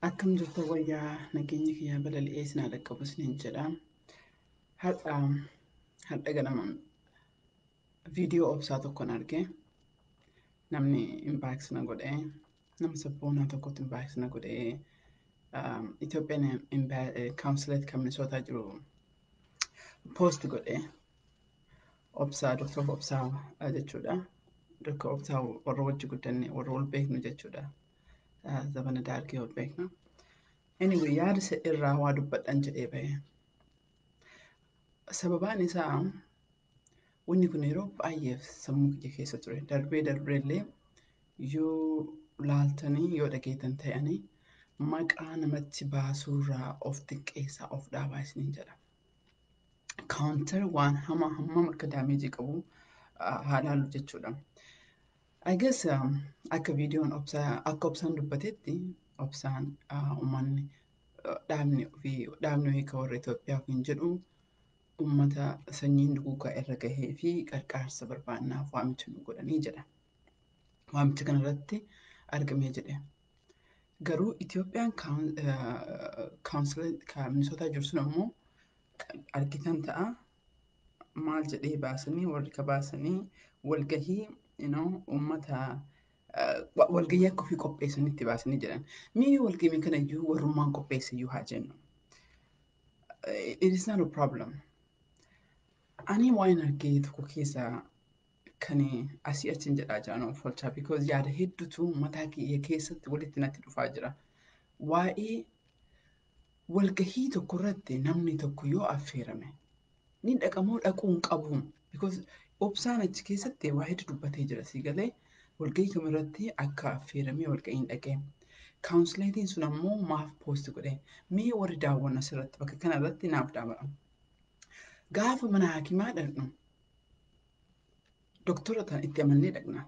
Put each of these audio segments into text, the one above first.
Akkam jirtu wayyaa nageenyi kiyyaa balali'ee isin haa dhaqqabu isiniin jedha. Har'a har'a ganama viidiyoo obsaa tokkon arge. Namni inbox na godhe. Nama sabboonaa tokkotu inbox na godhe. Itoophiyaan consulate kan Minisootaa jiru post godhe. Obsaa, Dr. Obsaa jechuudha. Dr. Obsaa warra wajji guddanne, warra wal beeknu jechuudha. Zabana daargee wal beekna. Anyway, yaada isa irraa waa dubbadhan jedhee bahe. Sababaan isaa wanni kun yeroo baay'eef sammuu kiyya keessa ture. Darbee darbee illee yoo laaltanii yoo dhageettan ta'anii maqaa namatti baasuurraa of xiqqeessaa, of dhaabaa isiniin jedha. Counter waan hamaa hammam akka damage qabu haa laallu jechuudha. I guess akka viidiyoon obsaa, akka obsaan dubbatetti, obsaan uummanni dhaabni ofii, dhaabni ofii kan warra Itoophiyaa ofiin jedhu uummata sanyiin duguugaa irra gahee fi qarqaarsa barbaannaaf waamicha nu godhanii jedha. Waamicha kanarratti argamee jedhe. Garuu Itoophiyaan consulate kan Minisootaa jiru sun ammoo argitan ta'a. Maal jedhee baasanii, warri ka baasanii walgahii uummata walgahii akka ofii qopheessanitti baasanii jedhan. Mee walgahii kana iyyuu warrummaan qopheesse iyyuu haa jennu. It is not a problem. Ani waan argee tokko keessa kan asii achiin jedhaa jiran of oolchaa, because yaada hedduutu mataa kiyya keessatti walitti natti dhufaa jira. Waa'ee walgahii tokko irratti namni tokko yoo affeerame ni dhaqamoo dhaquu hin qabu? Because obsaan achi keessatti waa hedduu dubbatee jira, si galee, walgahii kamirratti akka affeeramee walgahiin dhaqee. Consulate'iin sun ammoo maaf post godhe? Mee warri daawwannu asirratti bakka kanarratti naaf daawwadha. Gaafa mana hakimaa dhaqnu doktora tan itti amannee dhaqna.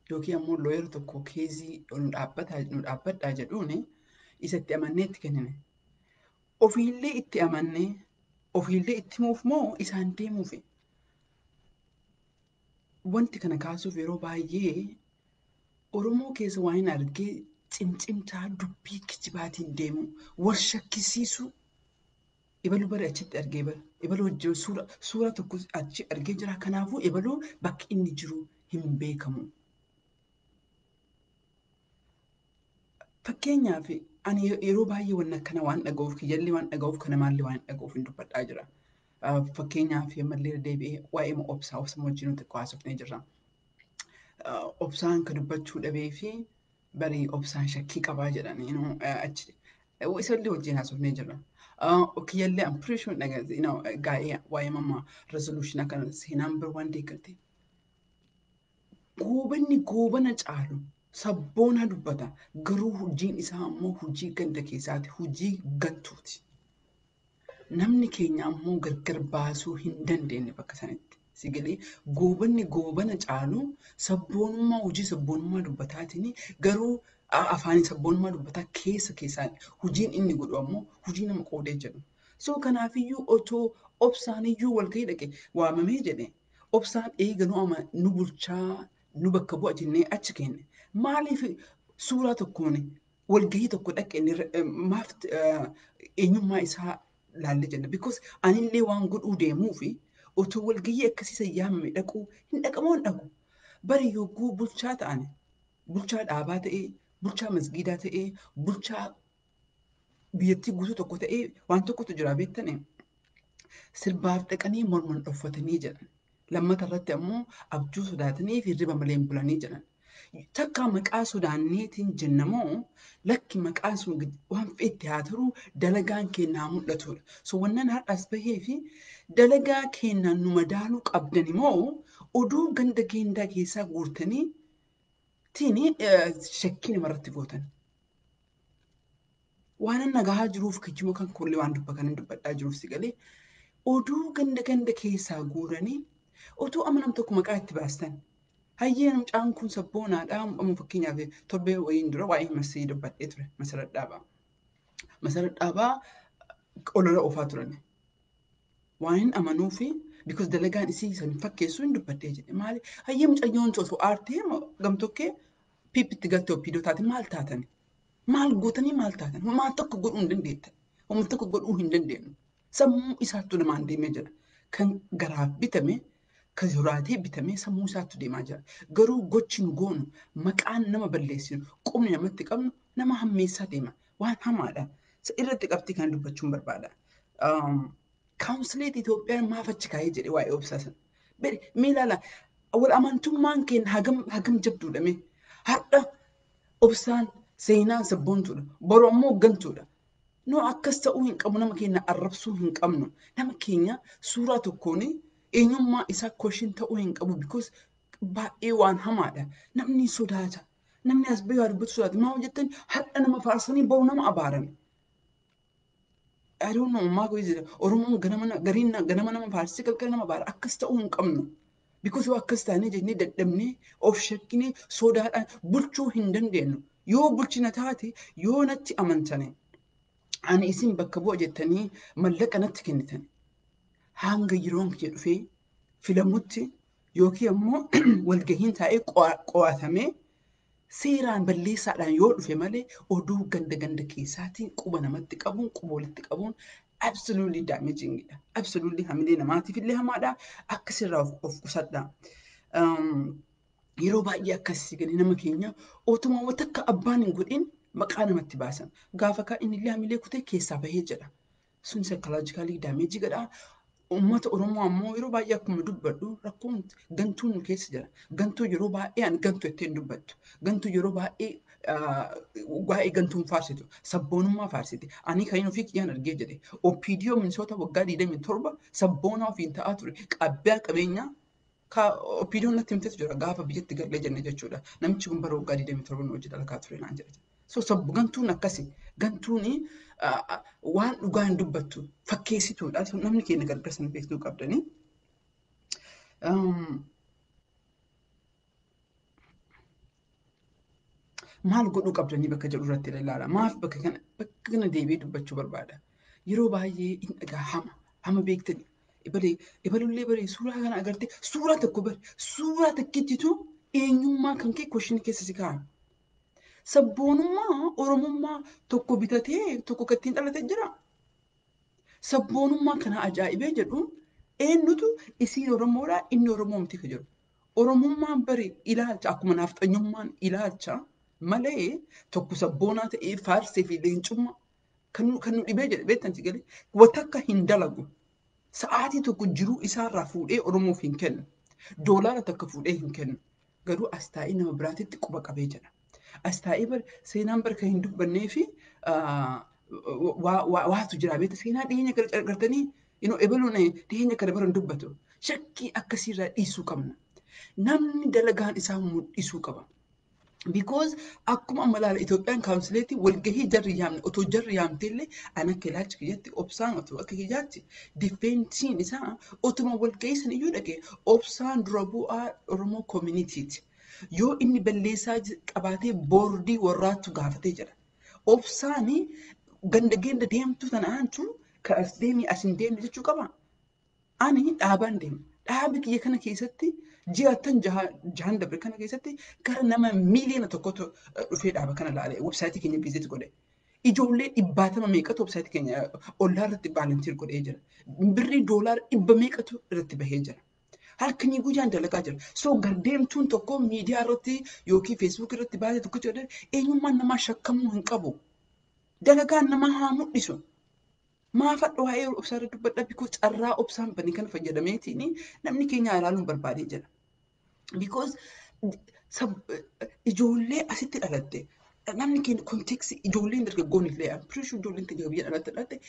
Yookiin ammoo lawyer tokko case nu dhaabbadhaa jedhuuni isa itti amannee itti kennine. Ofiillee itti amannee ofiillee itti himuuf moo isaan deemuufi? Wanti kana kaasuuf yeroo baay'ee Oromoo keessa waan hin argee cimcimtaa dubbii kijibaatiin deemu, wal shakkisiisuu. Ibaluu bari achitti argee bara. Ibaluu wajjin suura tokko achi argee jira. Kanaafuu ibaluu bakki inni jiru hin beekamu. Fakkeenyaaf ani yeroo baay'ee wanna akkana waan dhaga'uuf, kiyyallee waan dhaga'uuf, kana maallee waan dhaga'uuf hin dubbadhaa jira. Fakkeenyaaf ammallee deebi'ee waa'ee obsaa, obsa wajjin nuti haasofnee jirra. Obsaan kan dubbachuu dhabee fi barii obsaan shakkii qabaa jedhan achi isallee wajjin haasofnee jirra. Kiyyallee I'm pretty sure gaa'ee waa'ee mama resolution akkana seenaan bir waan deeggarte. Goobanni goobana caalu sabboonaa dubbata. Garuu hojiin isaa ammoo hojii ganda keessaati. Hojii gantuuti. Namni keenya ammoo gargar baasuu hin dandeenye bakka sanitti. Si galee, goobanni goobana caalu sabboonummaa, hojii sabboonummaa dubbataatiin, garuu afaanii sabboonummaa dubbataa, keessa keessaan hojiin inni godhu ammoo hojii nama qoodee jedhu. So kanaafiyyuu otoo obsaaniyyuu walgahii dhaqe waamamee jedhe, obsaan eega nu ama nu bulchaa nu bakka bu'a jennee achi kenne. Maaliif suuraa tokkoon walgahii tokko dhaqe maaf eenyummaa isaa laallee jenna? Because anillee waan godhuu deemuu fi otoo walgahii akkasii yaamame dhaquu hin dhaqamoo hin dhaqu. Bari yogguu bulchaa ta'an, bulchaa dhaabaa ta'ee, bulchaa masgiidaa ta'ee, bulchaa biyyattii guutuu tokko ta'ee, waan tokkotu jira beektanii. Sirbaaf dhaqanii morman dhoffatanii jedhan. Lammata irratti ammoo abjuu sodaatanii fi hirriba malee hin bulanii jedhan. Takka maqaa sodaanneetiin jenna moo lakki, maqaan sun waan fe'etti haa ta'u, dalagaan keenyaa mul'atudha. So wannan har'as bahee fi dalagaa keenyaan nu madaaluu qabdani moo oduu ganda keenyaa keessaa guurtanii tiin shakkii namarratti gootan? Waan nagahaa jiruuf kijima kan kollee waan dubba kanan dubbadhaa jiruuf, si galee, oduu ganda ganda keessaa guuranii otoo amma nam tokko maqaa itti baastan. Hayyee, mucaan kun sabboonaadha. Amma fakkeenyaaf torbee wayiin dura waa'ee masii dubbadhee ture, Masarat Dhaabaa. Masarat Dhaabaa olola oofaa turan. Waan hin amanuu fi because dalagaan isii san fakkeessuu hin dubbadhee jedhe. Maali? Hayyee, mucayyoon osoo aartee gamtokkee piipitti galtee OPDO taate maal taatani? Maal gootanii maal taatan? Maal tokko godhuu hin dandeettan. Homtuu tokko godhuu hin dandeenyu. Sammuu isaattu namaan deemee jira. Kan garaaf bitame, kan soraatee bitame sammuu isaattu deemaa jira. Garuu gochi nu goonu, maqaan nama balleessinu, qubni namatti qabnu nama hammeessaa deema. Waan hamaadha. Irratti qabxii kana dubbachuun barbaada. Consulate Itoophiyaan maaf achi kaa'ee jedhe waa'ee obsaa sana. Mee ilaala, wal amantummaan keenya hagam jabduudha mee. Har'a obsaan seenaan sabboontuudha. Boru ammoo gantuudha. No, akkas ta'uu hin qabu. Nama keenya arrabsuu hin qabnu. Nama keenya suuraa tokkoon eenyummaa isaa question ta'uu hin qabu, because baay'ee waan hamaadha. Namni sodaata. Namni as bahee waa dubbatu sodaata. Maal jettan, har'a nama faarsanii boru nama abaaran. I don't know, maal godhe Oromoon ganama gariin ganama nama faarsee galgala nama abaara. Akkas ta'uu hin qabnu. Because yoo akkas taanee jennee dadhabnee of shakkinee sodaadhaan bulchuu hin dandeenyu. Yoo bulchina taate, yoo natti amantane, ani isin bakka bu'a jettanii mallaqa natti kennitan, hanga yeroon kiyya dhufee filamutti yookiin ammoo walgahiin taa'ee qo'atamee seeraan balleessaadhaan yoo dhufe malee, oduu ganda ganda keessaatiin quba namatti qabuun, quba walitti qabuun absolutely damaging dha. Absolutely hamilee namaatiif illee hamaadha. Akkasirraa of qusadha. Yeroo baay'ee akkasii gadi nama keenya otuma wanta akka abbaan hin godhin maqaa namatti baasan. Gaafa kaan inni illee hamilee kutee keessaa bahee jedha. Sun psychologically damage godha. Uummata Oromoo ammoo yeroo baay'ee akkuma dubbadhu, rakkoon gantuun nu keessa jira. Gantuu yeroo baay'ee ani gantuu jettee hin dubbattu. Gantuu yeroo baay'ee waa'ee gantuun faarsitu. Sabboonummaa faarsiti. Ani kan inni ofii kiyyaan argee jedhe. OPDO Minnesota waggaa 27 sabboonaa ofiin ta'aa ture. Qabbiyaa qabeenyaa OPDOon natti himtetu jira gaafa biyyatti galee jenne jechuudha. Namichi kun bara waggaa 27 nu hojii dalagaa ture naan jedhe. So sabbu gantuun akkasi. Gantuun waan dhugaa hin dubbattu, fakkeessituudha. Namni keenya gargar sana beektuu qabdanii. Maal godhuu qabdanii bakka jedhu irratti ilaala. Maaf bakka kana deebi'ee dubbachuu barbaada. Yeroo baay'ee hin dhagaa hama hama beektanii. Ebalee ebalullee baree suuraa kana agartee, suuraa tokko bare, suuraa takkittitu eenyummaa kan kee question keessa si kaa'an. Sabboonummaa Oromummaa tokko bitatee tokko kan ittiin dhalate jira. Sabboonummaa kana ajaa'ibee jedhu, eenyutu isiin Oromoodha, inni Oromoo miti ka jedhu. Oromummaan bare ilaalcha, akkuma naaftanyummaan ilaalcha malee, tokko sabboonaa ta'ee faarsee fi leencummaa kan nu dhibee jedhe beektan si galee watakka hin dalagu. Sa'aatii tokko jiruu isaarraa fuudhee Oromoof hin kennu. Doolaara takka fuudhee hin kennu. Garuu as taa'ee nama biraatitti quba qabee jedha. As taa'ee bar seenaan barka hin dubbannee fi waatu jira beekta, seenaa dhiyeenya kana gartanii ebaluun dhiyeenya kana bara hin dubbatu. Shakkii akkasiirraa dhiisuu qabna. Namni dalagaan isaa mul'isuu qaba. Because akkuma amma ilaala, Itoophiyaan consulate walgahii jarri yaamne, otoo jarri yaamte illee, ani akka ilaalcha kiyyatti obsaan otoo akka kiyyaatti defense-iin isaa otuma walgahii sana iyyuu dhaqee, obsaan dura bu'aa Oromoo community-ti. Yoo inni balleessaa qabaatee boordii warraattu gaafatee jira. Obsaani ganda ganda deemtu tanaantu kan as deemi as hin deemne jechuu qaba. Ani dhaabaan deema. Dhaabi kiyya kana keessatti ji'attan jahan dabre kana keessatti gara nama 1 miiliyoona dhufee dhaaba kana ilaale, website keenya visit godhe. Ijoollee dhibbaatama meeqatu website keenya ollaa irratti volunteer godhee jira. Birrii doolaara dhibba meeqatu irratti bahee jira. Halkanii guyyaan dalagaa jira. So gardeemtuun tokko miidiyaa irratti yookiin Facebook irratti baasee tokko jedhee eenyummaan namaa shakkamuu hin qabu. Dalagaan namaa haa mul'isu. Maaf hadha waa'ee obsaa irra dubbadha? Because carraa obsaan banii kana fayyadameetiin namni keenya ilaaluun barbaadee jira. Because ijoollee asitti dhalatte, namni keenya context ijoolleen dargaggoon illee, I'm pretty sure ijoolleen keenya biyya dhalatte dhalatte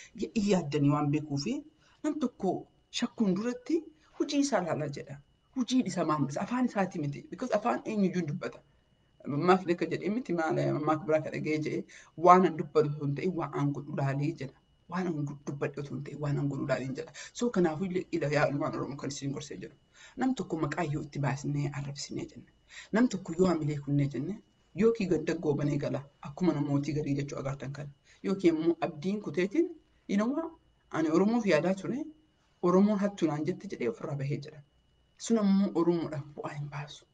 yaaddanii waan beekuufi, nam tokko shakkuun duratti hojii isaa ilaalaa jedha. Hojii isaa maal mul'isa? Afaan isaati miti. Because afaan eenyuyyuu dubbata. Maaf akka jedhee miti, maal maak biraa kan dhaga'ee jedhee, waan an dubbatu osoo hin ta'in waan an godhu ilaalee jedha. Waan an dubbadhe osoo hin ta'in waan an godhu ilaalee jedha. So kanaafuu illee ila yaa ilmaan Oromoo, kan isin gorsee jiru. Nam tokko maqaa yoo itti baasnee arrabsinee jenne, nam tokko yoo hamilee kunnee jenne, yookiin gadda goobanee gala akkuma namootii garii jechuu agartan kana. Yookiin immoo abdiin kuteetiin inuma ani Oromoof yaadaa ture, Oromoon hattuu naan jette jedhee ofirraa bahee jira. Sun ammoo Oromoodhaaf bu'aa hin baasu.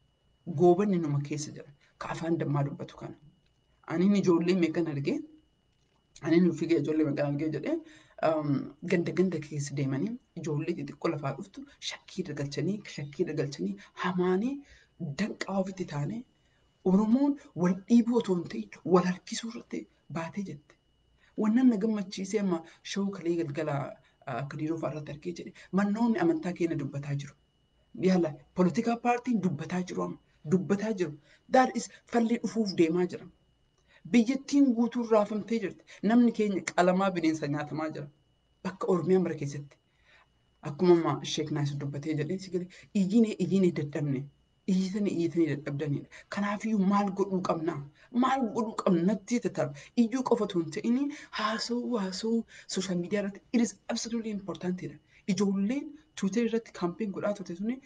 Goobanni numa keessa jira. Ka afaan dammaa dubbatu kana. Ani ijoollee meeqan argee, ani fiigee ijoollee meeqan argee jedhee ganda ganda keessa deemanii ijoollee xixiqqoo lafaa dhuftu shakkii irra galchanii hamaanii danqaa ofitti taane Oromoon wal dhiibuu otoo hin ta'in wal harkisuu irratti baatee jette. Wannan na gammachiisee amma shawuu kalee galgala akka diiroo fa'aa irratti argee jedhe mannoonni amantaa keenya dubbataa jiru. Yala political paartiin dubbataa jiru amma dubbataa jiru. That is falli dhufuuf deemaa jira. Biyyattiin guutuun raafamtee jirti. Namni keenya qalamaa bineensa nyaatamaa jira. Bakka Oromiyaa mara keessatti. Akkuma amma Sheek Naasir dubbatee jedhee si galee iyyinee iyyinee dadhabne. Iyyitanii iyyitanii dadhabdanidha. Kanaafiyyuu maal godhuu qabna? Maal godhuu qabna natti tattara. Iyyuu qofa otoo hin ta'in haasa'uu haasa'uu social media irratti it is absolutely importantidha. Ijoolleen Twitter irratti campaign godhaa turte suni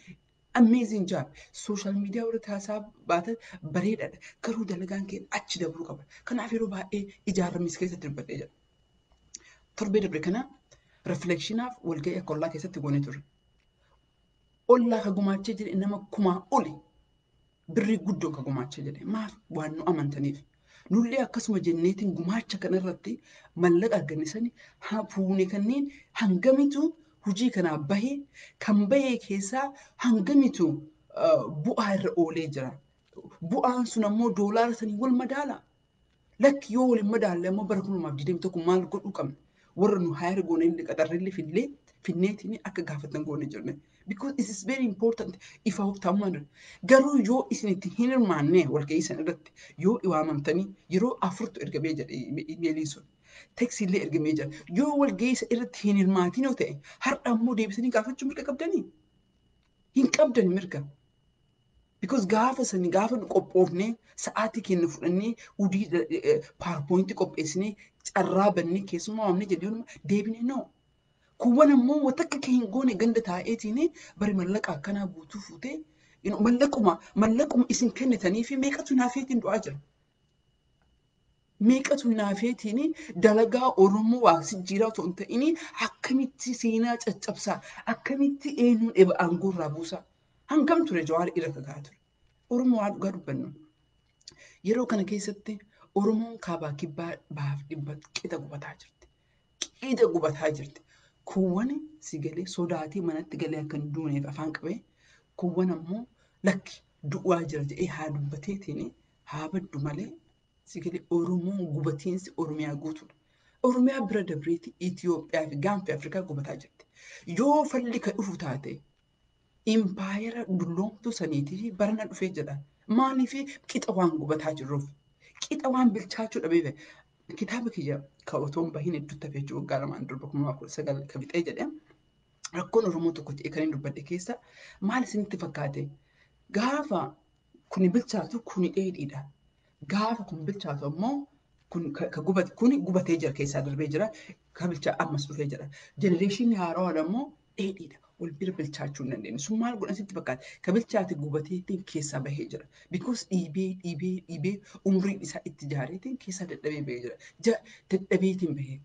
amazing job. Social media irratti haasaa baatan bareedaadha. Garuu dalagaan keenya achi dabruu qaba. Kanaaf yeroo baay'ee ijaaramis keessatti dubbadhee jira. Torbee darbe kana reflectionaaf walga'ii akka ollaa keessatti goonee turre. Ollaa ka gumaachee jedhe nama kumaa oli birrii guddoo ka gumaachee jedhe maaf waan nu amantaniif. Nullee akkasuma jenneetiin gumaacha kanarratti mallaqa arganne sani fuune kanneen hangamitu hojii kanaa bahee kan bahee keessaa hangamitu bu'aa irra oolee jira. Bu'aan sun ammoo doolaara sanii wal madaala. Lakki yoo wal hin madaalle ammoo bara 2021 maal godhuu qabna? Warra nu hire goone illee qaxarrellee fillee finneetiin akka gaafatan goone jirne. Because it is very important ifa ta'ummaan. Garuu yoo isin itti hin hirmaanne walga'ii sana irratti yoo waamamtanii yeroo afurtu ergamee jedhe imeeliin sun. Teksiillee ergamee jira. Yoo walga'ii sana irratti hin hirmaatin yoo ta'e har'a ammoo deebisanii gaafachuu mirga qabdanii? Hin qabdan mirga. Because gaafa sani gaafa nu qophoofnee sa'aatii keenya fudhannee hojii PowerPointii qopheessinee carraa bannee keessumaa waamnee jedhee deebinee no. Kuuwwan ammoo wanta akka hin goone ganda taa'eetiin bari mallaqa akkanaa guutuu fuutee mallaquma mallaquma isin kennitanii fi meeqatu naafeetiin du'aa jira. Meeqatu naafeetiin dalagaa Oromoo waa jijjiiraa otoo hin ta'in akkamitti seenaa caccabsaa akkamitti eenyuun eba aangoo irraa buusaa. Hangam ture Jawaar irra kakaa ture. Oromoo waa dhugaa dubbannu. Yeroo kana keessatti Oromoon kaabaa kibbaa bahaaf dhibba qixa gubataa jirti. Qixa gubataa jirti. Kuuwwan si galee sodaatee manatti galee akka hin duuneef afaan qabee kuuwwan ammoo lakki du'aa jira jedhee haa dubbateetiin haa baddu malee si galee Oromoon gubatiinsi Oromiyaa guutuudha. Oromiyaa bira dabreeti Itoophiyaa fi gaanfi Afrikaa gubataa jirti. Yoo falli ka dhufu taate impaayera dulloomtuu saniitii fi barana dhufee jedha. Maaliif qixa waan gubataa jirruuf? Qixa waan bilchaachuu dhabeef. Kitaaba kiyya ka otoo hin bahin hedduutti hafee jiru waggaa lamaan durba 2019 ka fixee jedhe rakkoon Oromoo tokko ta'e kan hin dubbadhe keessa maal isinitti fakkaate? Gaafa kuni bilchaatu kuni dheedhiidha. Gaafa kun bilchaatu ammoo kun ka gubate kuni gubatee jira keessaa darbee jira ka bilchaa ammas dhufee jira. Generationni haarawaan ammoo dheedhiidha. Wal bira bilchaachuu hin dandeenye. Sun maal godhan sitti fakkaata? Ka bilchaate gubateetiin keessaa bahee jira. Because dhiibee dhiibee dhiibee umriin isaa itti jaareetiin keessaa dadhabee bahee jira. Dadhabeetiin bahee.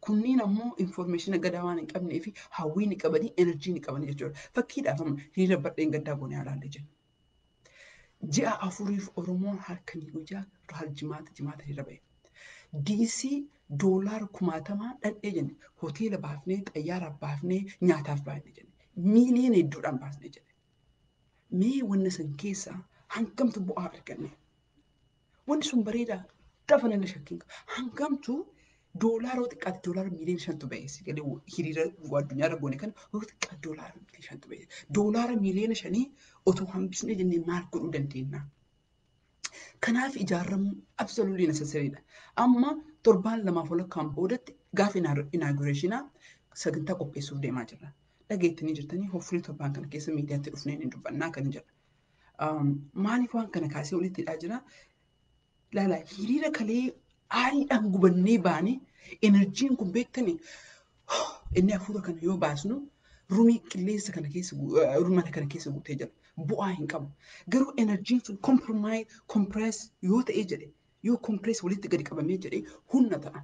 Kunniin ammoo information gadaa waan hin qabnee fi hawwii ni qabanii energy ni qabanii jechuudha. Fakkiidhaaf amma hiriira badheen gaddaa goonee alaalle jenna. Ji'a afuriif Oromoon halkanii guyyaa jimaata jimaata hiriira bahe. DC doolaara kumaatamaa dhandhee jenne hoteela baafnee xayyaara baafnee nyaataaf baafnee jenne. Miiliyoona hedduudhaan baasnee jenne. Mee wanna san keessaa hangamtu bu'aa arganne? Wanni sun bareedaa dafa nama shakkiin qaba. Hangamtu doolaara yoo xiqqaate doolaara miiliyoona shantu ba'e. Si galee hiriira addunyaarra goone kana yoo xiqqaate doolaara miiliyoona shantu ba'e. Doolaara miiliyoona shanii otoo hambisnee jennee maal godhuu dandeenya? Kanaaf ijaaramuun absolutely necessary dha. Amma torbaan lamaaf walakkaan boodatti gaafa inaugurationaa sagantaa qopheessuuf deemaa jirra. Dhageettanii jirtanii hopefully torbaan kana keessa miidiyaatti dhufnee ni dubbannaa kan jedha. Maaliif waan kana kaasee walitti hidhaa jira? Laala hiriira kalee aariidhaan gubannee baane energyn kun beektanii inni hafuura kana yoo baasnu roomii qilleensa kana keessa mana kana keessa guutee jira. Bu'aa hin qabu. Garuu energyn sun compromise compress yoo ta'ee jedhe yoo compress walitti gadi qabamee jedhe humna ta'a.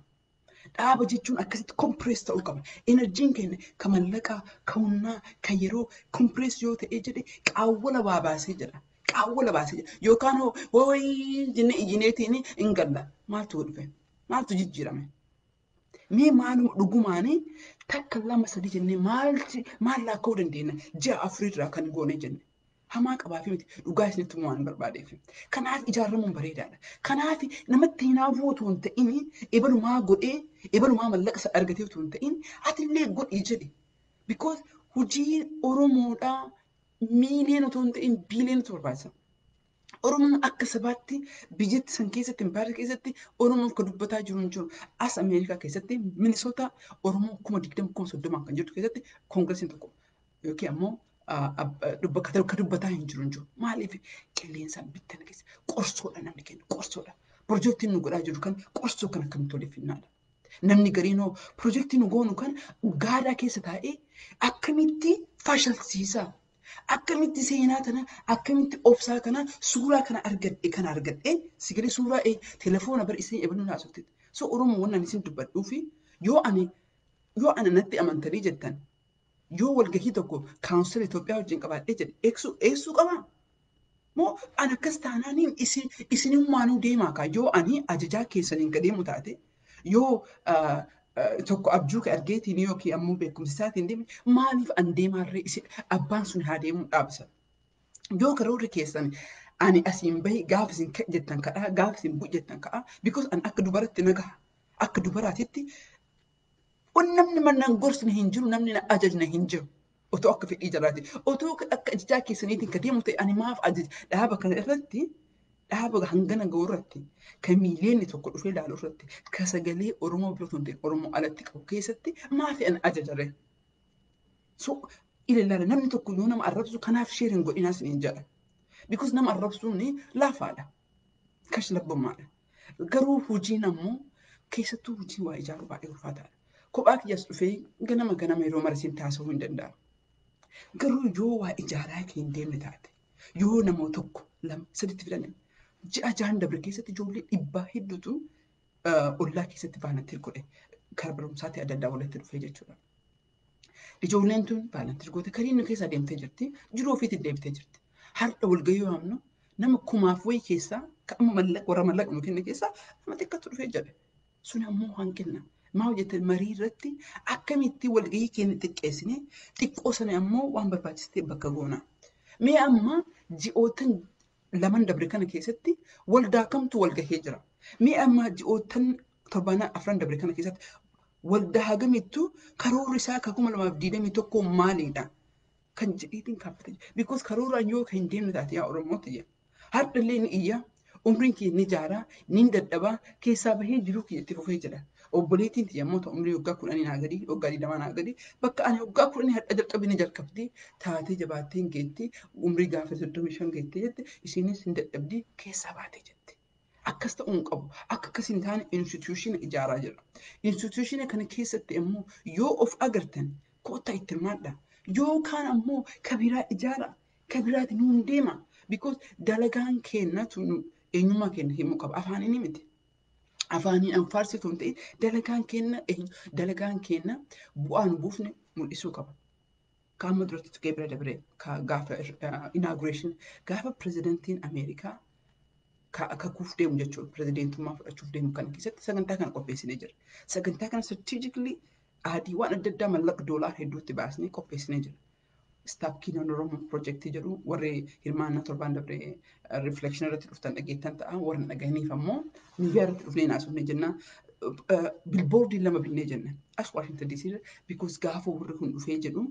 Dhaaba jechuun akkasitti compress ta'uu qaba. Energyn keenya ka mallaqaa, ka humnaa, ka yeroo compress yoo ta'ee jedhe qaawwala waa baasee jedha. Qaawwala baasee jira. Yookaan hooyi jennee iyyineetiin hin galla. Maaltu dhufe? Maaltu jijjiirame? Mee maaluma dhugumaanii takka lama sadii jennee maal laakka'uu dandeenya? Ji'a afurirraa kan goone jenne. Hamaa qabaafi miti dhugaa isinitti himuu waan barbaadeef. Kanaaf ijaaramuun bareedaadha. Kanaaf namatti hinaafuu otoo hin ta'in ebalumaa godhee ebalumaa mallaqa isa argatee otoo hin ta'in atillee godhii jedhi. Because hojii Oromoodhaa miiliyoona otoo hin ta'in biiliyoonatu barbaachisa. Oromoon akka sabaatti biyyatti san keessatti impaayera keessatti Oromoof kan dubbataa jiru hin jiru. As Ameerikaa keessatti Minisoota Oromoo 20,000 30,000 kan jirtu keessatti koongiresiin tokko yookiin ammoo kan dubbataa hin jiru hin jiru. Maaliif qilleensaan bittana keessa qorsoodha namni kennu qorsoodha. Pirojektiin nu godhaa jiru kan qorsoo kan akkamitti waliif finnaadha. Namni gariinoo pirojektii nu goonu kan gaadaa keessa taa'ee akkamitti fashalsiisaa? Akkamitti seenaa tana, akkamitti obsaa kana, suuraa kana argadhe kana argadhe, sigalee suuraa telefoona bara isin ebaluu naasofte. So Oromoo wannan isin dubbadhuu fi yoo ani natti amantanii jettan yoo walgahii tokko kaansila Itoophiyaa wajjin qabaadhee jedhe eegsuu qabaa? Moo ani akkas taanaaniin isinummaanuu deemaa kaa yoo ani ajajaa keessaniin ka deemu taate yoo tokko abjuu ka argeetiin yookiin ammoo beekumsa isaatiin deeme maaliif an deemaarree isin abbaan sun haa deemuu dhaabsa. Yoo karoorri keessan ani asiin bahi gaafa isin jettan kadhaa gaafa isin bu'u jettan kadhaa because an akka dubaratti nagaha akka dubaraatitti namni mannaan gorsine hin jiru namni na ajajne hin jiru. Otoo akka fedhii jalaati otoo akka ajajaa keessaniitiin ka deemu ta'e ani maaf ajaja dhaaba kana irratti dhaaba hangana ga'u irratti kan miiliyoonni tokko dhufee ilaalu irratti ka sagalee Oromoo bira otoo hin ta'in Oromoo alatti qabu keessatti maafi an ajajare? So ilaala namni tokko yoo nama arrabsu kanaaf sheer hin godhinaa isiniin jedha. Because nama arrabsuun laafaadha. Kash labbummaadha. Garuu hojiin ammoo keessattuu hojii waa ijaaruu baay'ee ulfaataadha. Kophaa kiyyaas dhufee ganama ganama yeroo mara isin taasisuu hin danda'amu. Garuu yoo waa ijaaraa kee hin deemne taate yoo nama tokko lama sadiitti filanne ji'a jahan dabre keessatti ijoollee dhibbaa hedduutu ollaa keessatti vaalantiir godhe karaa barumsaatti adda addaa walitti dhufee jechuudha. Ijoolleen tun vaalantiir goote karii nu keessa deemtee jirti jiruu ofiitti deebitee jirti. Har'a walgahii yoo hamnu nama kumaaf wayii keessaa kan amma warra mallaqa nu kenne keessaa nama xiqqaatu dhufee jedhe. Sun ammoo hanqina. Maa hojjetan marii irratti akkamitti walgahii keenya xiqqeessine xiqqoo sana ammoo waan barbaachistee bakka goona. Mee amma ji'ootan laman dabre kana keessatti waldaa kamtu walgahee jira. Mee amma ji'ootan torbana afran dabre kana keessatti waldaa hagamittu karoorri isaa ka 2021 maalidha? Kan jedheetiin kaafatee jira. Because karooraan yoo kan hin deemne taate yaa Oromootti jira. Har'allee ni iyya, umriin kiyya ni jaaraa, ni dadhabaa, keessaa bahee jiruu kiyya itti fufee jira. Obboleettiin tiyya immoo umrii waggaa 10 naa gadi, waggaa 20 naa gadi, bakka ani waggaa 10 hadha jalqabe ni jalqabdi, taatee jabaattee hin geetti, umrii gaafa 35 geettee jette, isinis hin dadhabdi, keessaa baatee jette. Akkas ta'uu hin qabu. Akka akkas hin taane instituutiina ijaaraa jira. Instituutiina kana keessatti immoo yoo of agartan kottaa itti hirmaadha. Yookaan ammoo kabiraa ijaara, kabiraati nuun deema. Because dalagaan keenyatu eenyummaa keenya himuu qaba. Afaaniin miti. Afaaniin anfaarsitu hin ta'in dalagaan keenya bu'aa nu buufne mul'isuu qaba. Qaama duratti tuqee bira dabre gaafa inauguration gaafa pirezidantiin Ameerikaa kakuuf deemu jechuudha. Pirezidantummaa fudhachuuf deemu kana keessatti sagantaa kana qopheessinee jira. Sagantaa kana strategically adii waan adda addaa mallaqa doolaar hedduutti baasnee qopheessinee jira. Stop Killing Oromo Project jedhu warri hirmaannaa torbaan dabre reflection irratti dhuftan dhageettan ta'a warri dhagahaniif ammoo miidiyaa irratti dhufnee naasofne jenna. Bilboordii lama binnee jenna. As Washington DC irra because gaafa warri kun dhufee jedhu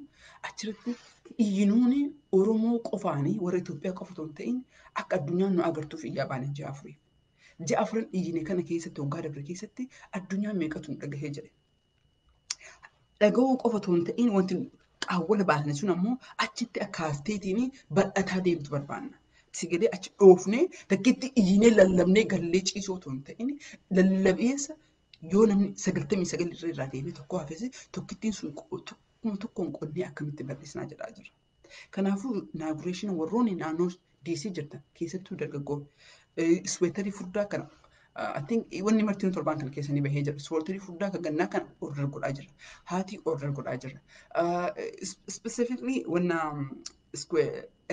achirratti iyyinuuni Oromoo qofaanii warra Itoophiyaa qofa otoo hin ta'in akka addunyaan nu agartuuf iyyaa baane ji'a afurii. Ji'a afuran iyyine kana keessatti waggaa dabre keessatti addunyaan meeqatu nu dhagahee jedhe. Dhagahuu qofa otoo hin ta'in wanti qaawwala baasne sun ammoo achitti akka hafteetiin bal'ataa deemtu barbaanna. Sigalee achi dhoofnee takkitti iyyinee lallabnee gallee ciisoo otoo hin ta'in lallabeessa yoo namni 99 irraa deemee tokko hafes tokkittiin sun tokkoon qonnee akkamitti bal'isnaa jedhaa jira. Kanaafuu inauguration warroonni naannoo DC jirtan keessattuu dargaggoo isweetarii furdaa kana I think wanni martiin torbaan kana keessanii bahee jira. Isweetarii furdaa kan gannaa kana order godhaa jira. Haati order godhaa jira. Specifically wanna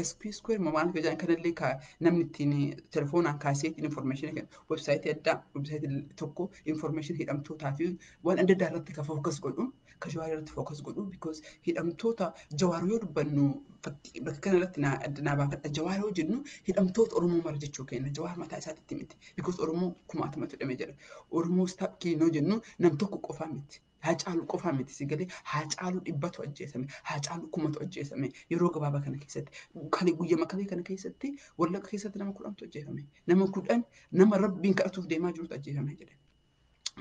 SP Square maal jedhan kanallee namni ittiin telefoonaan kaasee ittiin information kennu websaayitii addaa, websaayitii tokko information hidhamtootaa fi waan adda addaa irratti kan focus godhu, kan Jawaar irratti focus godhu, because hidhamtoota Jawaar yoo dubbannu, bakka kana irratti naa baafadha, Jawaar yoo jennu hidhamtoota Oromoo mara jechuu kenna. Jawaar mataa isaatitti miti, because Oromoo kumaatamatu hidhamee jira. Oromoo stop killing yoo jennu nam tokko qofaa miti. Haacaaluu qofaa miti, si galee? Haacaaluu 100tu ajjeesame, Haacaaluu 1000tu ajjeesame yeroo gabaabaa kana keessatti. Kalee guyyama kalee kana keessatti Wallagga keessatti nama 10tu ajjeefame. Nama 10, nama Rabbiin kadhatuuf deemaa jirutu ajjeefame jedhe.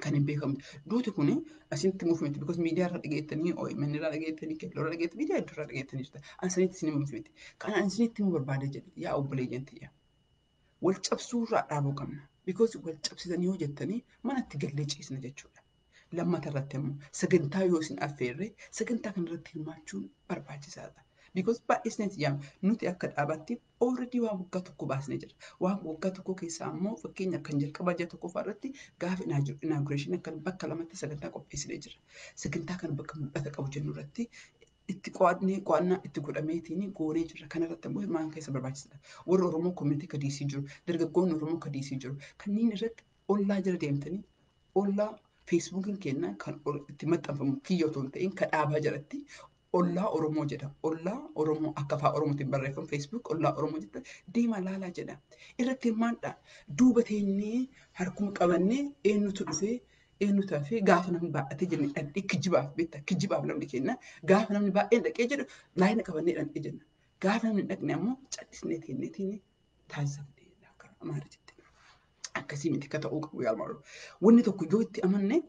Kan hin beekamne. Duuti kuni asitti himuuf miti, because miidiyaa irra dhageettanii, OMN irraa dhageettanii, Keelloo irra dhageettanii, miidiyaa hedduu irraa dhageettanii jirta. Ani sanitti isin himuuf miti. Kan ani isinitti himuu barbaade jedhe, yaa obboleeyyan tiyya. Wal cabsuu irraa dhaabuu qabna. Because wal cabsitanii yoo jettanii manatti gallee ciisna jechuudha. Lammata irratti immoo sagantaa yoo isin affeerre sagantaa kana irratti hirmaachuun barbaachisaadha. Because baay'ee isinitti yaama. Nuti akka dhaabaatti already waan waggaa tokko baasnee jira. Waan waggaa tokko keessaa immoo fakkeenya kan jalqabaa ji'a tokkoffaa irratti gaafa inauguration akka bakka lamatti sagantaa qopheessinee jira. Sagantaa kana bakka mul'ata qabu jennu irratti itti qo'annee, qo'annaa itti godhameetiin goonee jira. Kana irratti immoo hirmaan keessa barbaachisaadha. Warri Oromoo community ka DC jiru, dargaggoonni Oromoo ka DC jiru, kanneen irratti ollaa jala deemtanii, ollaa Feesbuukiin keenya kan itti maxxanfamu kiyya otoo hin ta'in kan dhaabaa jalatti Ollaa Oromoo jedha. Ollaa Oromoo akka afaan Oromootiin barreeffamu Facebook Ollaa Oromoo jedha. Deemaa laalaa jedha. Irratti hirmaadha. Duuba teenyee harkuma qabannee eenyutu dhufee, eenyutu hafee, gaafa namni baay'atee jenne dhaqnee, kijibaaf beektaa, kijibaaf namni kenna. Gaafa namni baay'een dhaqee jedhu laayina qabannee dhaqnee jenna. Gaafa namni dhaqne ammoo callisnee teennee teenyee taasifamnee akka Amaaritti. Akkasii miti akka ta'uu qabu yaalmaa. Wanni tokko yoo itti amanne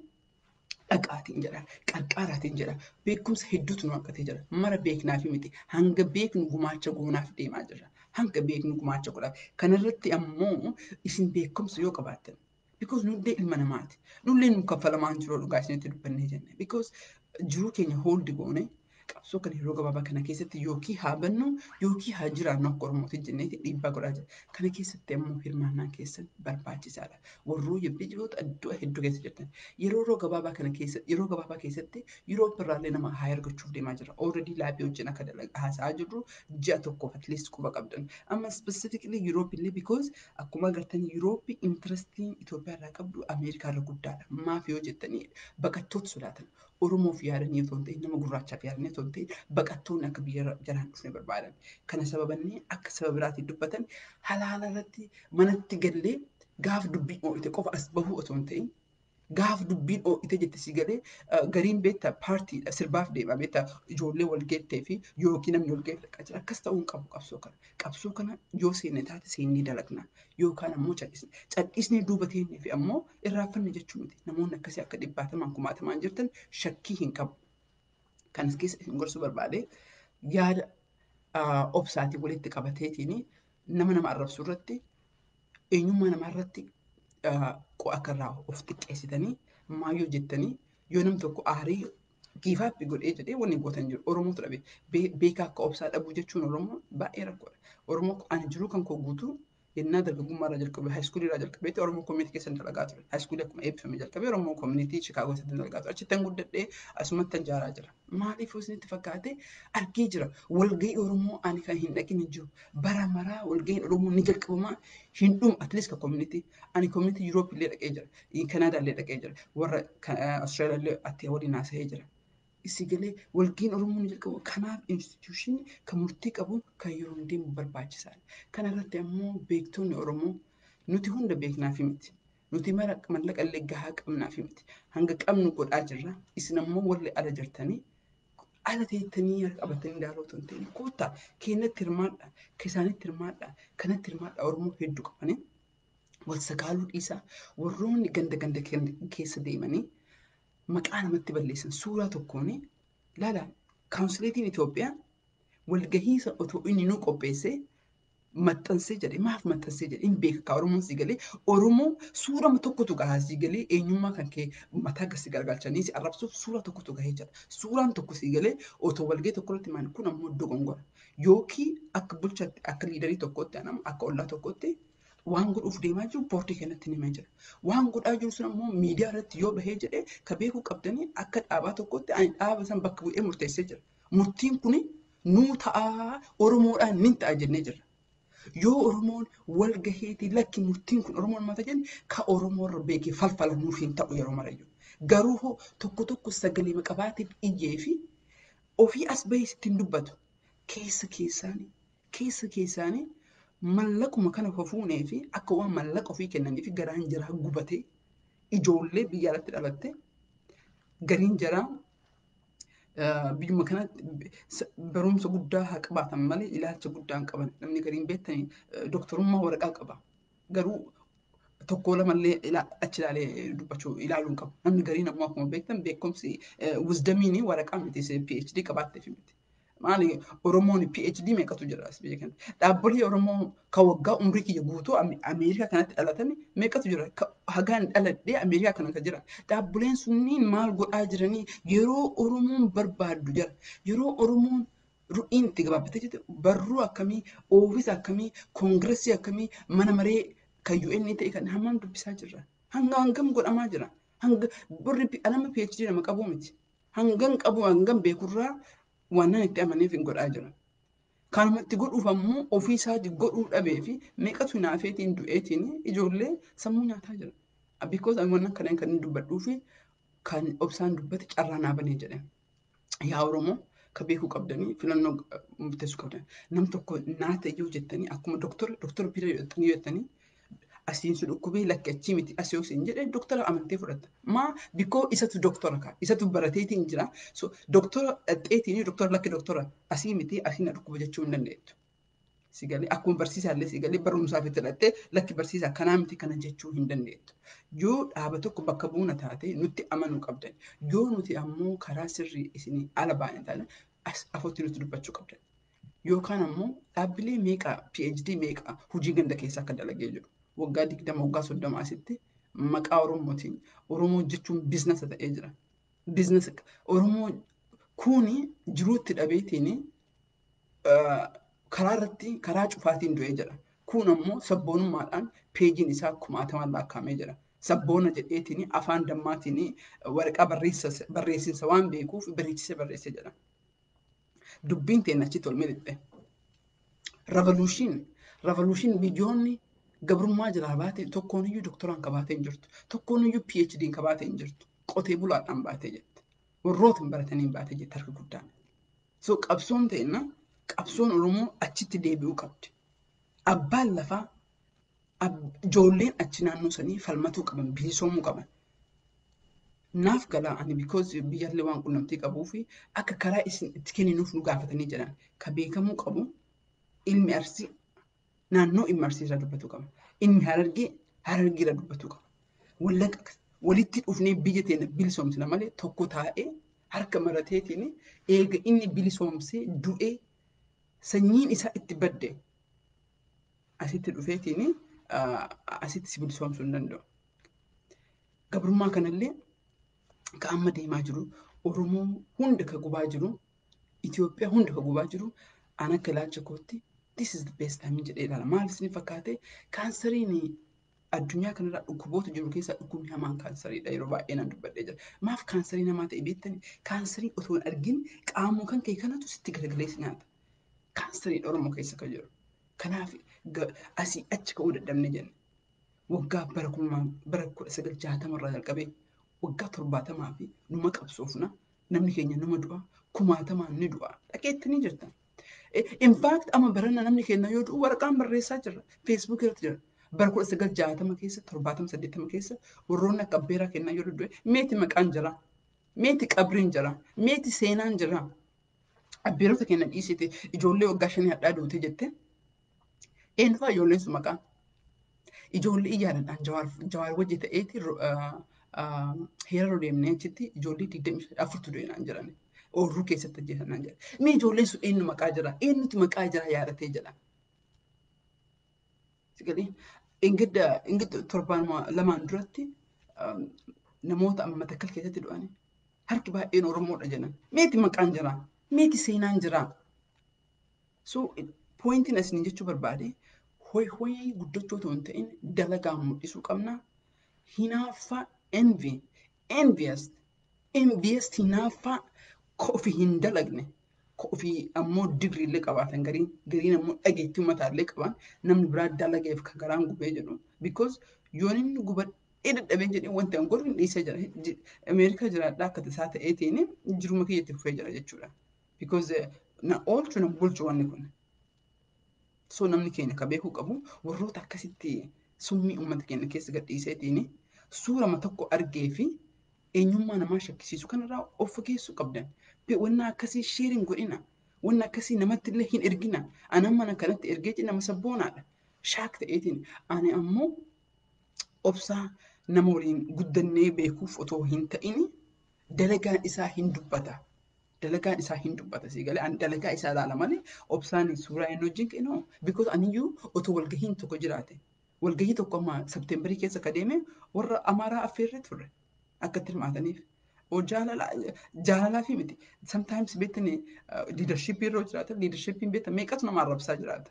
dhaqaatiin jedha, qarqaaraatiin jedha, beekumsa hedduutu nu hanqatee jira. Mara beeknaafi miti, hanga beeknu gumaacha goonaaf deemaa jirra. Hanga beeknu gumaacha godhaaf. Kanarratti ammoo isin beekumsa yoo qabaattan. Because nullee ilma namaati. Nullee nu kaffalamaan jiru dhugaa isinitti dubbannee jenne. Because jiruu keenya hold goone qabsoo kana yeroo gabaabaa kana keessatti yookiin haa bannu yookiin haa jiraannu akka Oromootti jenneeti dhiibbaa godhaa jira. Kana keessatti ammoo hirmaannaan keessan barbaachisaadha. Warroo biyyoota iddoo hedduu keessa jirtan. Yeroo gabaabaa kana keessa, yeroo gabaabaa keessatti Yuuroop irraallee nama haa argachuuf deemaa jira. Already lobby wajjin akka haasa'aa jirru ji'a tokkoof at least quba qabdan. Amma specifically Yuuroop illee, because akkuma agartan Yuuroop interestiin Itoophiyaa irraa qabdu Ameerikaa irra guddaadha. Maaf yoo jettanii baqattoota sodaatan. Oromoof yaadanii otoo hin ta'in, nama gurraachaaf yaadanii otoo hin ta'in, baqattoonni akka biyya jalaan dhufne barbaadan. Kana sababannee akka saba biraatiin dubbatan halaala irratti manatti gallee gaaf dubbiin oo'ite qofa as bahuu otoo hin ta'in, gaaf dubbiin oo'ite jette si galee gariin beektaa paartiidha sirbaaf deema, beektaa ijoollee wal geettee fi yookiin namni wal geette dhaqaa jira. Akkas ta'uu hin qabu qabsoo kana. Qabsoo kana yoo seenne taate seennee dalagna yookaan ammoo cal'isne. Cal'isnee duuba teennee fi ammoo irraanfanne jechuu miti. Namoonni akkasii akka dhibbaatamaan kumaatamaan jirtan shakkii hin qabu. Kanas keessa isin gorsuu barbaade, yaada obsaatiin walitti qabateetiin nama nama arrabsuu irratti, eenyummaa namaa irratti akka irraa of xiqqeessitanii maayyoo jettanii yoo nam tokko aarii giifaappi godhee jedhee wanni gootan jiru. Oromootu dhabe. Beekaa akka obsaa dhabuu jechuun Oromoo baay'ee rakkoodha. Oromoo ani jiruu kan koo guutuu yennaa dargaggummaa irraa jalqabee, high schoolii irraa jalqabeetti Oromoo community keessa dalagaa ture. High schoolii akkuma eebbifame jalqabee Oromoo community Chicaagoo keessatti dalagaa ture. Achitti guddadhee asumatti jaaraa jira. Maaliif isinitti fakkaate argee jira. Walgahii Oromoo ani kan hin dhaqin hin jiru. Bara maraa walgahiin Oromoo ni jalqabamaa hin dhumu, at least ka community. Ani community Europe illee dhaqee jira. Kanaadaa illee dhaqee jira. Warra Australia illee atti waliin haasa'ee jira. Isi galee walgahiin Oromoo ni jalqabu. Kanaaf institution kan murtii qabu kan yeroo deemu barbaachisaadha. Kana irratti ammoo beektonni Oromoo nuti hunda beeknaafi miti. Nuti mara mallaqa illee gahaa qabnaafi miti. Hanga qabnu godhaa jirra. Isin ammoo warri ala jirtanii ala teettanii harka qabatanii ilaaluu otoo hin ta'in koottaa keenyatti hirmaadha. Isaanitti hirmaadha. Kanatti hirmaadha. Oromoo hedduu qabanii wal sakaaluu dhiisaa. Warroonni ganda ganda keessa deemanii maqaa namatti balleessan suuraa tokkoon laala, counselateiin Itoophiyaa walgahiisa otoo inni nu qopheessee maxxansee jedhe, maaf maxxansee jedhe hin beeka. Ka Oromoon si galee Oromoo suurama tokkotu gahaa, si galee eenyummaa kan kee mataa gasi gargalchanii si arrabsuuf suura tokkotu gahee jira. Suuraan tokko si galee otoo walgahii tokko irratti maal, kun ammoo dogongora. Yookiin akka bulchaatti, akka leaderii tokkotti, anam akka ollaa tokkotti waan godhuuf deemaa jiru boordii kanatti himee jira. Waan godhaa jiru sun ammoo miidiyaa irratti yoo bahee jedhee ka beekuu qabdanii akka dhaabaa tokkotti ani dhaaba san bakka bu'ee murteessee jira. Murtiin kuni Nuu ta'aa, Oromoodhaan nin ta'a jennee jirra. Yoo Oromoon wal gaheetii lakki murtiin kun Oromoon mata jenne, ka Oromoorra beekee falfala nuuf hin ta'u yeroo marayyuu. Garuu hoo tokko tokko sagalee qabaatiif iyyee fi ofii as bahee sitti hin dubbatu. Keessa keessaanii mallaquma kana fuunee fi akka waan mallaqa ofii kennanii fi garaan jaraa gubatee, ijoollee biyya alatti dhalatte gariin jaraa biyyuma kanatti barumsa guddaa haa qabaatan malee ilaalcha guddaa hin qaban. Namni gariin beektanii doktorummaa waraqaa qaba. Garuu tokko lamallee achi ilaalee dubbachuu ilaaluu hin qabu. Namni gariin ammoo akkuma beektan beekumsi wisdomiin waraqaa miti, PhD qabaatteef miti. Maali, Oromoon PhD meeqatu jira as biyya kana? Dhaabbilee Oromoo kan waggaa umrii kiyya guutuu Ameerikaa kanatti dhalatan meeqatu jira? Hagaan dhaladhee Ameerikaa kana kan jira. Dhaabbileen sunniin maal godhaa jiranii yeroo Oromoon barbaaddu jira? Yeroo Oromoon ru'iin itti gabaabbatee jirtu barruu akkamii, oofisa akkamii, koongiresii akkamii, mana maree kan UN ta'e kan hammam dubbisaa jirra? Hanga hangam godhamaa jira? Hanga warri nama PhD nama qabu miti. Hangam qabu, hangam beekurraa waan itti amaneef hin godhaa jira. Kanumatti godhuuf ammoo ofii isaatii godhuu dhabee fi meeqatu naafeetiin du'eetiin ijoollee sammuu nyaataa jira. Because waan kana kan inni dubbadhuu fi kan obsaan dubbate carraa naa banee jedhe. Yaa Oromoo, ka beekuu qabdanii filannoo murteessuu qabdan. Nam tokko naa ta'e yoo jettanii, akkuma doktora bira jettanii asiin si dhukkubee lakki achii miti asii yoo siin jedhe, doktora amantee fudhatta. Maa bikoo isatu doktora kaa isatu barateetiin jira. So doktora dhaqxeetiin doktora lakki doktora asii miti asii na dhukkuba jechuu hin dandeettu. Si galee, akkuma barsiisaallee si galee barumsaaf itti dhaqxee lakki barsiisaa kanaa miti kana jechuu hin dandeettu. Yoo dhaaba tokko bakka buuna taate nutti amanuu qabdan. Yoo nuti ammoo karaa sirrii isinii ala baane taane as afotti nutti dubbachuu qabdan. Yookaan ammoo dhaabbilee meeqa, PhD meeqa hojii ganda keessaa akka dalagee jiru. Waggaa 20, waggaa 30 asitti maqaa Oromootiin Oromoo jechuun businessa ta'ee jira. Businessa Oromoo kuni jiruutti dhabeetiin karaa irratti karaa cufaatiin du'ee jira. Kun ammoo sabboonummaadhaan peejiin isaa kumaatamaan lakkaa'amee jira. Sabboona jedheetiin afaan dammaatiin waraqaa barreessinsa waan beekuuf bareechisee barreessee jira. Dubbiin teenya achitti ol miliqxe. Revolution biyyoonni gabrummaa jalaa baate tokkoon iyyuu doktoraan qabaatee hin jirtu. Tokkoon iyyuu PhD'n qabaatee hin jirtu. Qotee bulaadhaan baatee jette. Warroota hin barataniin baatee jette harka guddaan. So qabsoon teenna, qabsoon Oromoo achitti deebi'uu qabdi. Abbaan lafaa, ijoolleen achi naannoo sanii falmatuu qaban, bilisoomuu qaban. Naaf galaa ani because biyyallee waan qunnamtii qabuu fi akka karaa isin itti kenninuuf nu gaafatanii jedhan. Ka beekamuu qabu, ilmi Arsii naannoo ilmi Arsii irraa dubbatuu qaba. Ilmi Harargee Harargee irraa dubbatuu qaba. Wallaqa walitti dhufnee biyya teenya bilisoomsina malee tokko taa'ee harka marateetiin eega inni bilisoomsee du'ee sanyiin isaa itti badde asitti dhufeetiin asitti si bilisoomsuu hin danda'u. Gabrummaa kanallee ka amma deemaa jiru, Oromoo hunda ka gubaa jiru, Itoophiyaa hunda ka gubaa jiru, an akka ilaalcha kootti this is the best time jedhee ilaala. Maal isin fakkaate, kaansariin addunyaa kanarra dhukkuboota jiru keessaa dhukkubni hamaan kaansariidha, yeroo baay'ee nan dubbadhee jira. Maaf kaansarii namaa ta'e beektani? Kaansarii otoo hin argin qaamuu kan kee kanatu sitti garagalee si nyaata. Kaansariin Oromoo keessa kan jiru. Kanaaf asii achi ka'uu dadhabne jenna. Waggaa bara kuma bara 1960 irraa jalqabee waggaa 70 fi numa qabsoofna. Namni keenya numa du'a, kumaatamaan ni du'a. Dhageetti ni jirta. In fact amma barana namni keenya yoo du'u waraqaan barreessaa jirra. Facebook irratti jira. Bara 1960 keessa, 70, 80 keessa warroonni akka abbeeraa kennaa yoo du'e meeti maqaan jira. Meeti qabriin jira. Meeti seenaan jira. Abbeerota keenya dhiisite ijoollee waggaa 5 hadhaa duute jette. Eenyu fa'aa ijoolleen sun maqaan? Ijoollee iyyaadhaan Jawaar wajji ta'eeti heeraroo deemnee achitti ijoollee 24tu du'e naan jedhan. Oorruu keessatti ajjeesan naan jedhan. Mee ijoolleen sun eenyu maqaa jira? Eenyutu maqaa jira yaadatee jedha? Sigalee ingidda torbaan lamaan duratti namoota amma Matakkal keessatti du'an harki baay'een Oromoodha jedhan. Meeti maqaan jira? Meeti seenaan jira? So pointiin isin jechuu barbaade, hoy hoy guddachuu otoo hin ta'in dalagaa mul'isuu qabna. Hinaaffaa, envy, envious, envious, hinaaffaa ofii hin dalagne. Ofii ammoo digrii illee qabaatan, gariin gariin ammoo dhageettii uummataallee qaban, namni biraa dalageef kan garaan gubee jedhu. Because yoon inni gubadhee dadhabee jedhee wanti an godhu hin dhiisee jira. Ameerikaa jiraadhaa akka tasaa ta'eetiin jiruma kiyya itti fufee jira jechuudha. Because na oolchu na bulchu wanni kun. So namni keenya ka beekuu qabu, warroota akkasitti summii uummata keenya keessa gadhiiseetiin suurama tokko argee fi eenyummaa namaa shakkisiisu kanarraa of fageessuu qabdan. Wanna akkasii share hin godhina. Wanna akkasii namatti illee hin ergina. Ani mana kanatti ergee nama sabboonaadha. Shock ta'eetiin ani ammoo obsaa nama waliin guddannee beekuuf otoo hin ta'in dalagaan isaa hin dubbata. Dalagaan isaa hin dubbata, si galee? Ani dalagaa isaa ilaala malee obsaan suuraa inni wajjin ka'e, because aniyyuu otoo walgahiin tokko jiraate. Walgahii tokko amma September keessa ka deeme warra Amaaraa affeerree turre akka itti hirmaataniif. Jaalalaa fi miti. Sometimes beektani, leadership yeroo jiraatan, leadershipiin beektan meeqatu nama arrabsaa jiraata.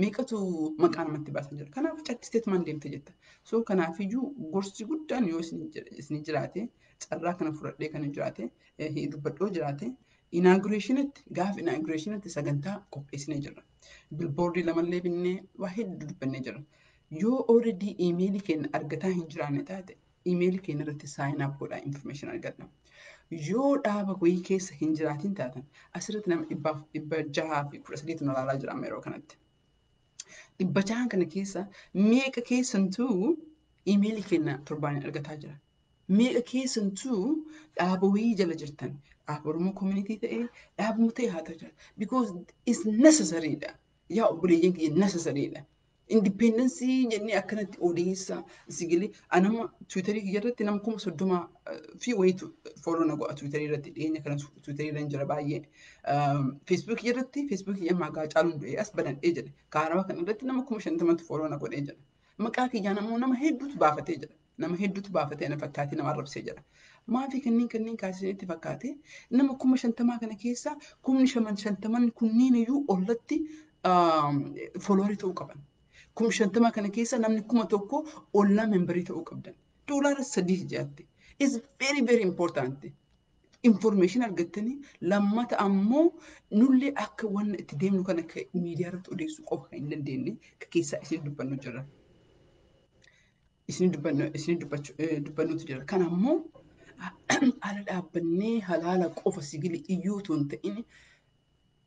Meeqatu maqaa namatti baasaa jira. Kanaaf callisteetumaan deemte jetta. So kanaafiyyuu gorsi guddaan yoo isin jiraate, carraa kana fudhadhee kan jiraate dubbadhoo jiraate, inaugurationitti, gaafa inaugurationitti sagantaa qopheessinee jirra. Billboardii lamallee binnee waa hedduu dubbannee jirra. Yoo already emailii keenya argataa hin jiraanne taate, emailii keenya irratti sign up godhaa, information argadha. Yoo dhaaba wayii keessa hin jiraatin taatan, asirratti nama 613tu na ilaalaa jira amma yeroo kanatti. 600n kana keessa meeqa keessantuu emailii keenya torbaan argataa jira? Meeqa keessantuu dhaaba wayii jala jirtan? Dhaaba Oromoo community ta'ee, dhaabuma ta'e haa ta'u jira. Because it's necessary dha. Yaa obboleeyyan kiyya, necessary dha. Independence jennee akkanatti odeessa sigilee anama Twitterii kiyya irratti nama 30,000 fi wayitu follow na godha Twitterii irratti, dhiyeenya kana Twitterii irra jira baay'ee. Facebookii irratti, Facebookii amma caaluun du'ee as banadhee jedhe. Kaarawa kana irratti nama 50,000tu follow na godhee jira. Maqaa kiyyaan ammoo nama hedduutu baafatee jira. Nama hedduutu baafatee na fakkaatee nama arrabsee jira. Maafi kanneen kaasisanitti fakkaate, nama 50,000 kana keessa 50,000 kunniin iyyuu ollatti followerii ta'uu qaban. 50,000 kana keessa namni 1,000 ollaa memberii ta'uu qabdan. $3 ji'aatti. Is very very important. Information argattanii, lammata ammoo nullee akka wanna itti deemnu kana miidiyaa irratti odeessuu qofa kan hin dandeenye keessaa isin dubbannu jira. Isin dubbannutu jira. Kana ammoo ala dhaabbannee halaala qofa sigili iyyuu otoo hin ta'in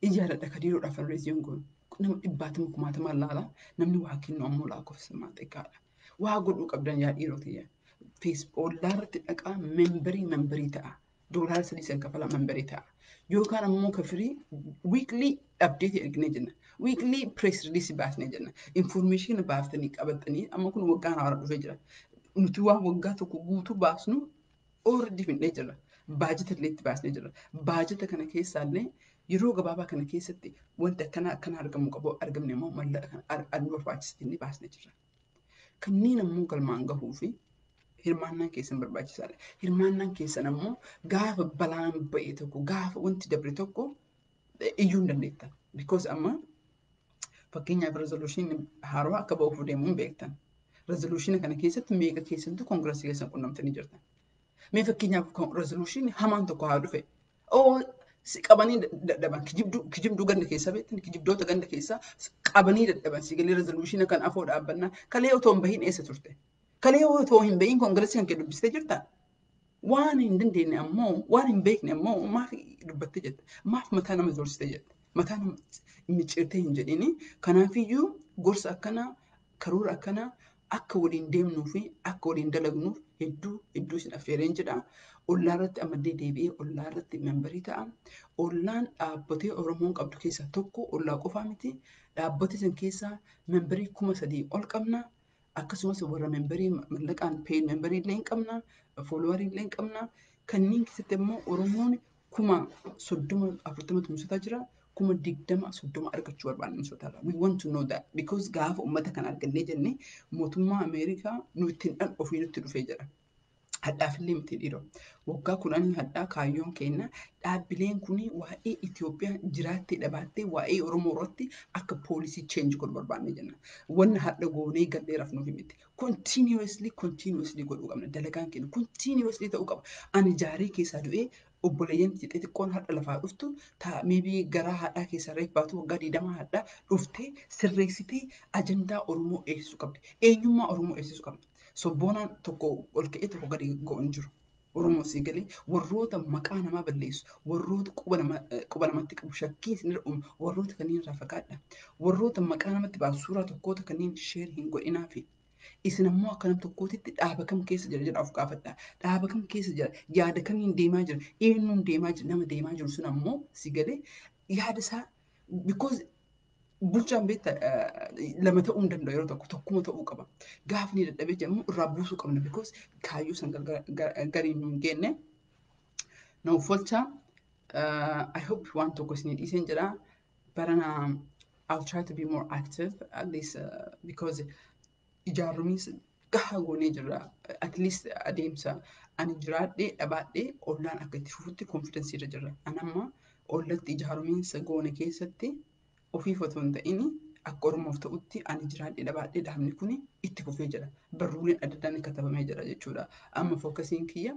ijaaradha kadiiroodhaaf fundraising goonu. Nama dhibbaatama kumaatamaan laala, namni waa kennu ammoo lakkoofsa xiqqaadha. Waa godhuu qabdan, yaa dhiirota. Ollaa irratti dhaqaa, memberii ta'a. $3 san kafalaa, memberii ta'a. Yookaan ammoo kafirii weekly update erginee jenna. Weekly press release baasnee jenna. Information baaftanii qabatanii amma kun waggaan haaraa dhufee jira. Nuti waan waggaa tokko guutuu baasnu already fidnee jirra. Baajata illee itti baasnee jirra. Baajata kana keessaallee yeroo gabaabaa kana keessatti wanti akkana akkana argamu qabu argamne immoo mallaqa kana nu barbaachisa jennee baasnee jirra. Kanneen ammoo galmaan gahuu fi hirmaannaan keessan barbaachisaadha. Hirmaannaan keessan ammoo gaafa balaan ba'e tokko, gaafa wanti dabre tokko iyyuu hin dandeettan. Because amma fakkeenyaaf resolution haarawaa akka ba'uuf deemuu hin beektan. Resolution kana keessatti meeqa keessattuu koongirasii keessan qunnamtanii jirtan? Mee fakkeenyaaf resolution hamaan tokko haa dhufe. Oo si qabanii dadhaban, kijibduu ganda keessaa beektan, kijibdoota ganda keessaa qabanii dadhaban, si galee? Resolution kan afoo dhaabbannaa kalee otoo hin bahin eessa turte? Kalee otoo hin bahin koongirasii kan kee dubbistee jirtaa? Waan hin dandeenye ammoo, waan hin beekne ammoo maaf dubbattee jetta? Maaf mataa nama zorsitee jetta? Mataa nama micciirtee hin jedhini. Kanaafiyyuu gorsa akkanaa, karoora akkanaa akka waliin deemnuu fi akka waliin dalagnuuf hedduu hedduu isin affeereen jedha. Ollaa irratti ammallee deebi'ee ollaa irratti memberii ta'a. Ollaan dhaabbatee Oromoon qabdu keessaa tokko, ollaa qofaa miti. Dhaabbata san keessaa memberii 3,000 ol qabna. Akkasumas warra memberii mallaqaan paid memberii illee hin qabna. Followerii illee hin qabna. Kanneen keessatti immoo Oromoon 30,000 40 tumsataa jira. 20,000 30 argachuu barbaanna Minnesota. We want to know that because gaafa uummata kana argannee jenne mootummaa Ameerikaa nu ittiin dhan ofii nutti dhufee jira. Hadhaafillee miti dhiiroo. Waggaa 10 hadhaa kaayyoon keenya dhaabbileen kun waa'ee Itoophiyaa jiraattee dhabaattee waa'ee Oromoo irratti akka policy change godhu barbaanne jenna. Wanna hadha goonee gallee rafnuuf miti. Continuously continuously godhuu qabna. Dalagaan keenya continuously ta'uu qaba. Ani jaarii keessaa du'ee Obboleeyyan xixiqqoon har'a lafaa dhuftu maybe garaa haadhaa keessaa reef baatu waggaa 20 haadhaa dhuftee sirreessitee ajandaa Oromoo eegsisuu qabdi. Eenyummaa Oromoo eegsisuu qabdi. Sobboonaan tokko ol ka'ee tokko gadi go'u hin jiru. Oromoo sii galee warroota maqaa namaa balleessu, warroota quba namatti qabu, shakkii isinirra uumu, warroota kanneen irraa fagaadha. Warroota maqaa namatti baasu suuraa tokkoota kanneen share hin godhinaa fi isin ammoo akka nam tokkootitti dhaaba kam keessa jira jedha of gaafadha. Dhaaba kam keessa jira? Yaada kamiin deemaa jira? Eenyuun deemaa jira? Nama deemaa jiru sun ammoo si galee yaada isaa, because bulchaan beekta lama ta'uu hin danda'u, yeroo tokko tokkuma ta'uu qaba. Gaafa inni dadhabee jedhamu irraa buusuu qabna, because kaayyoo san gariin nu hin geenne. Na uffolcha. I hope waan tokko isinii dhiiseen jira. Barana I'll try to be more active at least, because ijaarumis gahaa goonee jirra. At least adeemsa ani jiraadhee dhabaadhee ollaan akka itti fufutti confidence irra jirra. Ani amma ollatti ijaarumiinsa goone keessatti ofiif otoo hin ta'in akka Oromoof ta'utti ani jiraadhee dhabaadhee dhaabni kun itti fufee jira. Barruuleen adda addaan katabamee jira jechuudha. Amma focusiin kiyya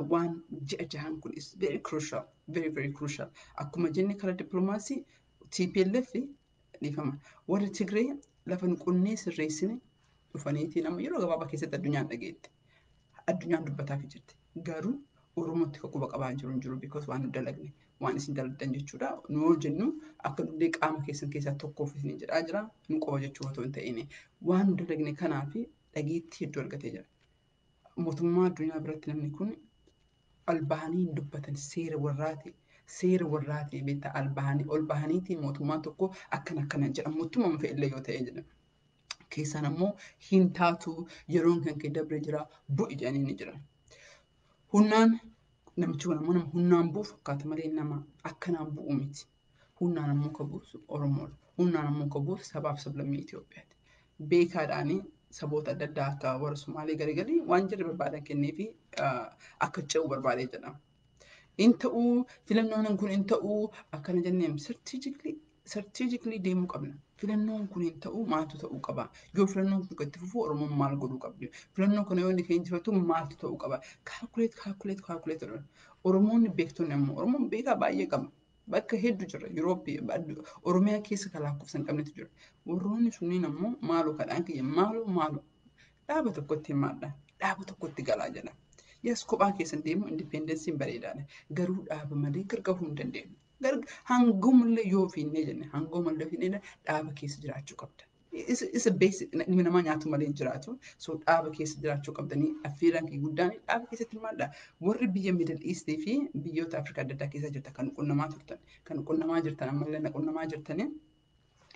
waan ji'a 6n kun is very crucial, very very crucial. Akkuma jenne karaa dippiloomaasii TPLF, dhiifama. Warri Tigree lafa nu qonnee sirreessine dhufaniitiin amma yeroo gabaabaa keessatti addunyaan dhageette. Addunyaan dubbataaf jirti. Garuu Oromootti kan quba qabaa jiru hin jiru, because waan nu dalagne waan isin dalagdan jechuudha. Nu yoo jennu akka nullee qaama keessan keessaa tokkoof isin jedhaa jira. Nu qofa jechuu otoo hin ta'in waan nu dalagne kanaaf dhageettii hedduu argatee jira. Mootummaa addunyaa biratti namni kun ol bahanii hin dubbatan, seera warraati. Seera warraati beektaa, ol bahanii ol bahaniitiin mootummaan tokko akkana akkana jedha, mootummaa fe'illee yoo ta'e jedha. Keessaan ammoo hin taatu, yeroon kan kee dabre jira, bu'i jedhanii ni jiran. Humnaan namichi kun ammoo nama humnaan bu'u fakkaata malee nama akkanaan bu'u miti. Humnaan ammoo kan buusu Oromoodha. Humnaan ammoo kan buusu sabaaf sablammii Itoophiyaati. Beekaadhaanii saboota adda addaa akka warra Sumaalee garagalii waan jirri barbaadan kennee fi akka ce'u barbaadee jedhama. In ta'uu, filannoon kun hin ta'uu akkana jenneen strategically deemuu qabna. Filannoon kun hin ta'uu, maaltu ta'uu qaba? Yoo filannoon kun itti fufu Oromoon maal godhuu qabdi? Filannoo kana yoo inni kan injifatu maaltu ta'uu qaba? Calculate, calculate, calculate. Oromoonni beektonni ammoo, Oromoon beekaa baay'ee qaba. Bakka hedduu jira. Yurooppii, Oromiyaa keessa kan lakkoofsa hin qabnetu jira. Warroonni sunniin ammoo maaloo kadhaan kiyya, maaloo maaloo dhaaba tokkotti himaadha. Dhaaba tokkotti galaa jedha. Yes, kophaa keessan deemu independenceiin bareedaadha. Garuu dhaaba malee gargaaruu hin dandeenyu. Hangummallee yoo fiinnee jenne, hangummallee fiinnee dhaaba keessa jiraachuu qabda. Isa basic, ilmi namaa nyaatu malee hin jiraatu. So dhaaba keessa jiraachuu qabdanii affeeraan kee guddaan dhaaba keessatti hirmaadha. Warri biyya Middle East fi biyyoota Afrikaa adda addaa keessa jirtan kan qunnamaa turtan, kan qunnamaa jirtan, ammallee na qunnamaa jirtanii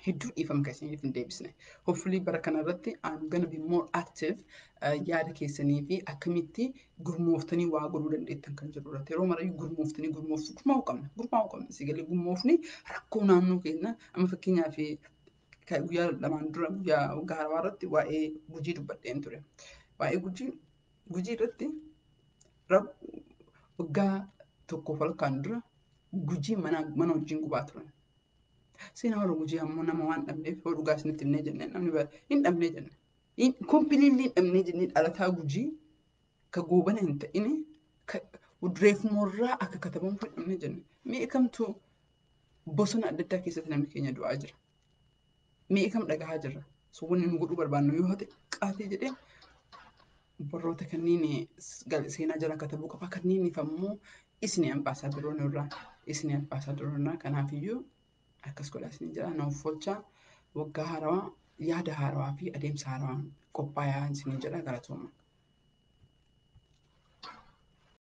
hedduu dhiifama kan isiniif hin deebisne. Hopefully bara kanarratti I'm gonna be more active, yaada keessanii fi akkamitti gurmooftanii waa godhuu dandeettan kan jedhu irratti. Yeroo marayyuu gurmooftanii gurmooftu gurmaa'uu qabna. Gurmaa'uu qabna. Sigalee gurmoofni rakkoo naannoo keenya amma fakkeenyaaf guyyaa 2n dura guyyaa waggaa haarawaa irratti waa'ee Gujii dubbadheen ture. Waa'ee Gujii irratti waggaa tokkoof halkan dura Gujii mana wajjin gubaa turan. Seenaa warra Gujii ammoo nama waan dhabneef yoo dhugaa isinitti himnee jennee namni hin dhabnee jenne. Completely hin dhabnee jennee, dhalataa Gujii ka goobana hin ta'in reefumorraa akka katabamu hin dhabnee jenne. Mi'a kamtu bosona adda addaa keessatti namni keenya du'aa jira. Mi'a kam dhagahaa jirra. So wanni nu godhuu barbaannu yoo xiqqaatee jedhee warroota kanneen seenaa jala katabuu qaba. Kanneeniif ammoo isini ambaasaadaroonni irraa, isini ambaasaadaroonni irraa, kanaafiyyuu akkas godhaa isin jira. Na uffolchaa, waggaa haarawaa yaada haarawaa fi adeemsa haarawaan qophaa'aa isin jedha, galatooma.